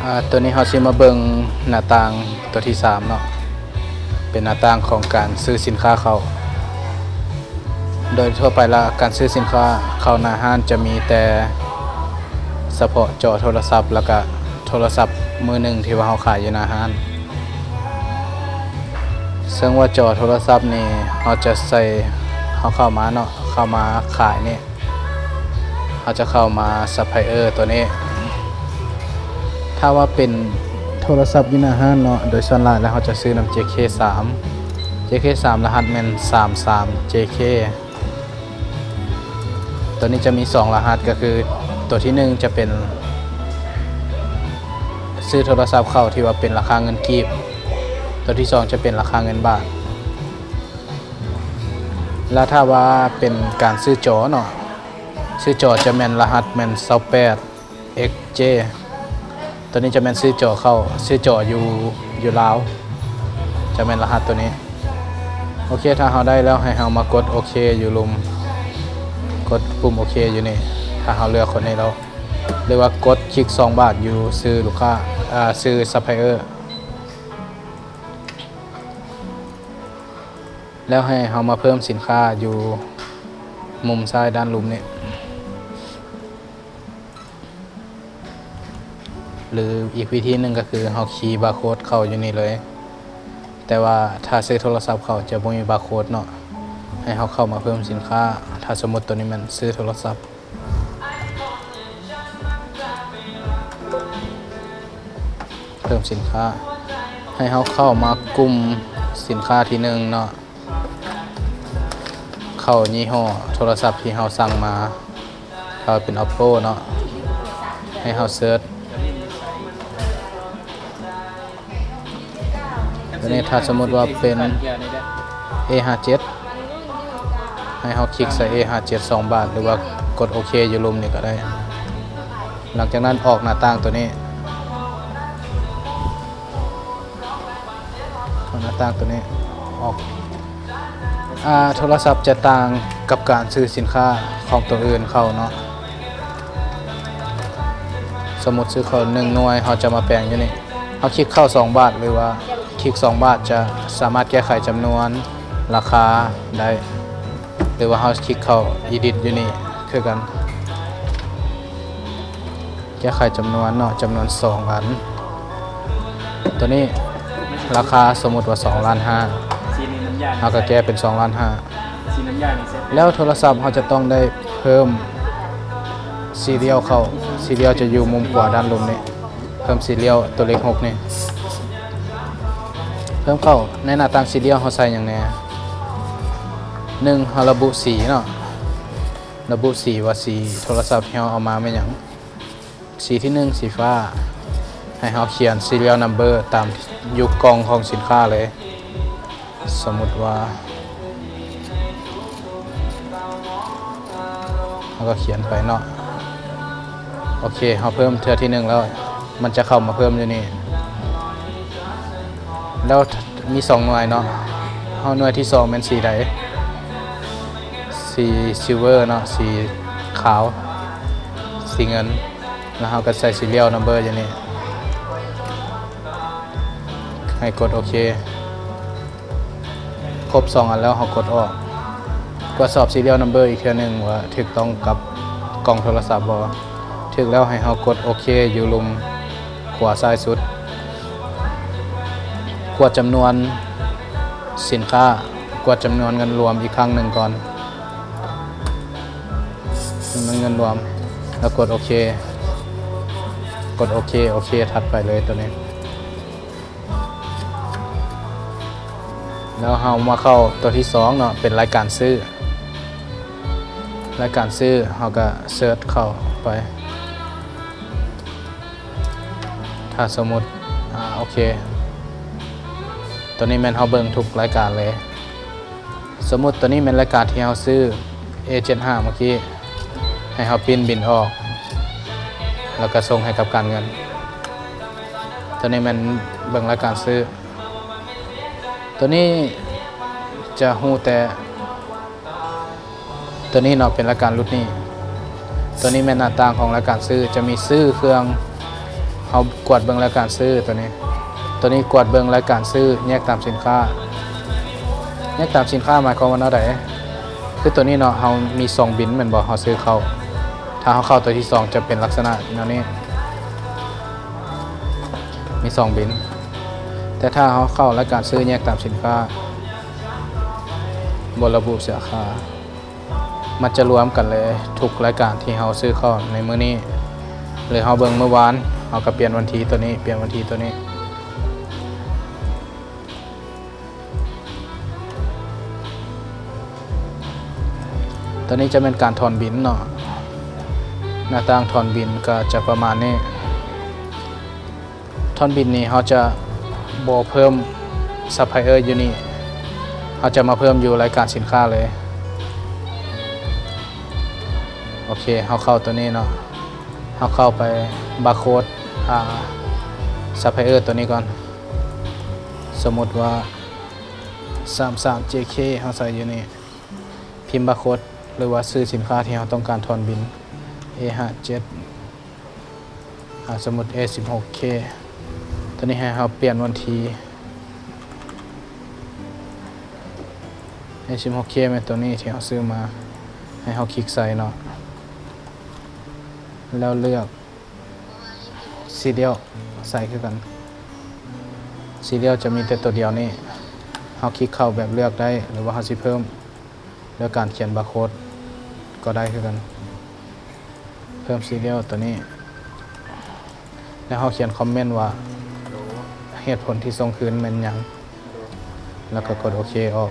ອາ ໂຕນີ້ເຮົາຊິມາເບິ່ງໜ້າຕ່າງໂຕທີສາມເນາະ ເປັນໜ້າຕ່າງຂອງການຊື້ສິນຄ້າເຂົ້າ. ໂດຍທົ່ວໄປລະ ການຊື້ສິນຄ້າເຂົ້າໜ້າຮ້ານຈະມີແຕ່ສະເພາະຈໍໂທລະສັບ ແລ້ວກະໂທລະສັບມືໜຶ່ງທີ່ວ່າເຮົາຂາຍຢູ່ໜ້າຮ້ານ. ເຊິ່ງວ່າຈໍໂທລະສັບນີ້ເຮົາຈະໃສ່ ເຮົາເຂົ້າມາເນາະ ເຂົ້າມາຂາຍນີ້ ເຮົາຈະເຂົ້າມາຊັບພລາຍເອີຕົວນີ້. ຖ້າວ່າເປັນໂທລະສັບຢູ່ໜ້າຮ້ານເນາະ ໂດຍສ່ວນຫຼາຍແລ້ວເຮົາຈະຊື້ນຳເຈເຄສາມ ເຈເຄສາມ ລະຫັດແມ່ນສາມສາມເຈເຄ. ຕົວນີ້ຈະມີສອງລະຫັດ ກໍຄືຕົວທີໜຶ່ງຈະເປັນຊື້ໂທລະສັບເຂົ້າທີ່ວ່າເປັນລາຄາເງິນກີບ, ຕົວທີສອງຈະເປັນລາຄາເງິນບາດ. ແລ້ວຖ້າວ່າເປັນການຊື້ຈໍເນາະ ຊື້ຈໍຈະແມ່ນລະຫັດແມ່ນຊາວແປດ ເອັກເຈ ຕົວນີ້ຈະແມ່ນຊື້ຈໍເຂົ້າ ຊື້ຈໍຢູ່ ຢູ່ລາວ ຈະແມ່ນລະຫັດຕົວນີ້. ໂອເຄ ຖ້າເຮົາໄດ້ແລ້ວ ໃຫ້ເຮົາມາກົດໂອເຄຢູ່ລຸ່ມ ກົດປຸ່ມໂອເຄຢູ່ນີ້ ຖ້າເຮົາເລືອກຄົນນີ້ແລ້ວ ຫຼືວ່າກົດຄລິກສອງບາດຢູ່ຊື່ລູກຄ້າ ອາ ຊື່ຊັບພລາຍເອີ ແລ້ວໃຫ້ເຮົາມາເພີ່ມສິນຄ້າຢູ່ມຸມຊ້າຍດ້ານລຸ່ມນີ້. ຫຼືອີກວິທີໜຶ່ງກໍຄືເຮົາຄີບາໂຄດເຂົ້າຢູ່ນີ້ເລີຍ, ແຕ່ວ່າຖ້າຊື້ໂທລະສັບເຂົ້າຈະບໍ່ມີບາໂຄດເນາະ. ໃຫ້ເຮົາເຂົ້າມາເພີ່ມສິນຄ້າ, ຖ້າສົມມຸດຕົວນີ້ແມ່ນຊື້ໂທລະສັບ ເພີ່ມສິນຄ້າ, ໃຫ້ເຮົາເຂົ້າມາກຸ່ມສິນຄ້າທີໜຶ່ງເນາະ. ເຂົ້າຍີ່ຫໍ້ໂທລະສັບທີ່ເຮົາສັ່ງມາ, ຖ້າເປັນ Oppo ເນາະ, ໃຫ້ເຮົາເສີດ ຕົວນີ້ ຖ້າສົມມຸດວ່າເປັນ ເອຫ້າເຈັດ ໃຫ້ເຮົາຄລິກໃສ່ ເອຫ້າເຈັດ ສອງບາດ ຫຼືວ່າກົດໂອເຄຢູ່ລຸ່ມນີ້ກໍໄດ້. ຫຼັງຈາກນັ້ນອອກໜ້າຕ່າງຕົວນີ້. ເອົາໜ້າຕ່າງຕົວນີ້ອອກ. ອາ ໂທລະສັບຈະຕ່າງກັບການຊື້ສິນຄ້າຂອງຕົວອື່ນເຂົ້າເນາະ. ສົມມຸດຊື້ເຂົ້າໜຶ່ງໜ່ວຍ, ເຮົາຈະມາແປງຢູ່ນີ້. ເຮົາຄລິກເຂົ້າສອງບາດ ຫຼືວ່າຄລິກສອງບາດຈະສາມາດແກ້ໄຂຈຳນວນ, ລາຄາໄດ້. ຫຼືວ່າເຮົາຄລິກເຂົ້າ Edit ຢູ່ນີ້ຄືກັນ. ແກ້ໄຂຈຳນວນເນາະ, ຈຳນວນສອງອັນ. ຕົວນີ້ລາຄາສົມມຸດວ່າສອງລ້ານຫ້າ, ເຮົາກໍແກ້ເປັນສອງລ້ານຫ້າ. ແລ້ວໂທລະສັບເຮົາຈະຕ້ອງໄດ້ເພີ່ມ serial ເຂົ້າ, serial ຈະຢູ່ມຸມຂວາດ້ານລຸ່ມນີ້. ເພີ່ມ serial ຕົວເລກຫົກນີ້ ເພີ່ມເຂົ້າ. ໃນໜ້າຕ່າງ serial ເຮົາໃສ່ຫຍັງແດ່? ໜຶ່ງ ເຮົາລະບຸສີເນາະ, ລະບຸສີວ່າສີໂທລະສັບທີ່ເຮົາເອົາມາແມ່ນຫຍັງ. ສີທີໜຶ່ງ ສີຟ້າ. ໃຫ້ເຮົາຂຽນ serial number ຕາມຢູ່ກ່ອງຂອງສິນຄ້າເລີຍ. ສົມມຸດວ່າ ເຮົາກໍຂຽນໄປເນາະ. ໂອເຄ ເຮົາເພີ່ມເທື່ອທີໜຶ່ງແລ້ວ ມັນຈະເຂົ້າມາເພີ່ມຢູ່ນີ້. ແລ້ວມີສອງໜ່ວຍເນາະ, ເຮົາໜ່ວຍທີສອງແມ່ນສີໃດ? ສີ silver ເນາະ, ສີຂາວ, ສີເງິນ. ແລ້ວເຮົາກໍໃສ່ serial number ຢູ່ນີ້, ໃຫ້ກົດໂອເຄ. ຄົບສອງອັນແລ້ວເຮົາກົດອອກ. ກວດສອບ serial number ອີກເທື່ອໜຶ່ງວ່າຖືກຕ້ອງກັບກ່ອງໂທລະສັບບໍ່? ຖືກແລ້ວໃຫ້ເຮົາກົດໂອເຄຢູ່ລຸ່ມຂວາຊ້າຍສຸດ. ກວດຈຳນວນສິນຄ້າ, ກວດຈຳນວນເງິນລວມອີກຄັ້ງໜຶ່ງກ່ອນ. ເງິນລວມ ແລ້ວກົດໂອເຄ, ກົດໂອເຄ, ໂອເຄ ຖັດໄປເລີຍຕົວນີ້. ແລ້ວເຮົາມາເຂົ້າຕົວທີສອງເນາະ, ເປັນລາຍການຊື້. ລາຍການຊື້ ເຮົາກໍເສີດເຂົ້າໄປ. ຖ້າສົມມຸດ ອາ ໂອເຄ ຕົວນີ້ແມ່ນເຮົາເບິ່ງທຸກລາຍການເລີຍ. ສົມມຸດຕົວນີ້ແມ່ນລາຍການທີ່ເຮົາຊື້ ເອເຈັດຫ້າ ເມື່ອກີ້, ໃຫ້ເຮົາປຣິ້ນບິນອອກ ແລ້ວກໍສົ່ງໃຫ້ກັບການເງິນ. ຕົວນີ້ແມ່ນເບິ່ງລາຍການຊື້. ຕົວນີ້ຈະຮູ້ແຕ່ ຕົວນີ້ເນາະ ເປັນລາຍການຫຼຸດໜີ້. ຕົວນີ້ແມ່ນໜ້າຕ່າງຂອງລາຍການຊື້, ຈະມີຊື້ເຄື່ອງ ເຮົາກວດເບິ່ງລາຍການຊື້ໂຕນີ້ ໂຕນີ້ກວດເບິ່ງລາຍການຊື້ແຍກຕາມສິນຄ້າ. ແຍກຕາມສິນຄ້າໝາຍຄວາມວ່າແນວໃດ? ຄືໂຕນີ້ເນາະ ເຮົາມີສອງບິນແມ່ນບໍ່? ເຮົາຊື້ເຂົ້າ ຖ້າເຮົາເຂົ້າໂຕທີສອງຈະເປັນລັກສະນະແນວນີ້ ມີສອງບິນ. ແຕ່ຖ້າເຮົາເຂົ້າລາຍການຊື້ແຍກຕາມສິນຄ້າ ບໍ່ລະບຸສາຂາ ມັນຈະລວມກັນເລີຍ ທຸກລາຍການທີ່ເຮົາຊື້ເຂົ້າໃນມື້ນີ້ ຫຼືເຮົາເບິ່ງມື້ວານ ເຮົາກໍປ່ຽນວັນທີໂຕນີ້ ປ່ຽນວັນທີໂຕນີ້. ໂຕນີ້ຈະແມ່ນການຖອນບິນເນາະ ໜ້າຕ່າງຖອນບິນກໍຈະປະມານນີ້. ຖອນບິນນີ້ເຮົາຈະບໍ່ເພີ່ມຊັບພລາຍເອີຢູ່ນີ້ ເຮົາຈະມາເພີ່ມຢູ່ລາຍການສິນຄ້າເລີຍ. ໂອເຄ ເຮົາເຂົ້າໂຕນີ້ເນາະ ເຮົາເຂົ້າໄປບາໂຄດ ອາ ຊັບພລາຍເອີໂຕນີ້ກ່ອນ. ສົມມຸດວ່າ ສາມສາມເຈເຄ ເຮົາໃສ່ຢູ່ນີ້ ພິມບາໂຄດ ຫຼືວ່າຊື່ສິນຄ້າທີ່ເຮົາຕ້ອງການຖອນບິນ ເອຫ້າເຈັດ ອາ ສົມມຸດ ເອສິບຫົກເຄ ໂຕນີ້ໃຫ້ເຮົາປ່ຽນວັນທີ ເອສິບຫົກເຄແມ່ນໂຕນີ້ທີ່ເຮົາຊື້ມາ ໃຫ້ເຮົາຄລິກໃສ່ເນາະ ແລ້ວເລືອກ Serial ໃສ່ຄືກັນ. Serial ຈະມີແຕ່ໂຕດຽວນີ້ ເຮົາຄລິກເຂົ້າແບບເລືອກໄດ້ ຫຼືວ່າເຮົາຊິເພີ່ມດ້ວຍການຂຽນບາໂຄດກໍໄດ້ຄືກັນ. ເພີ່ມ Serial ໂຕນີ້ ແລ້ວເຮົາຂຽນຄອມເມັນວ່າ ເຫດຜົນທີ່ສົ່ງຄືນແມ່ນຫຍັງ ແລ້ວກໍກົດໂອເຄອອກ.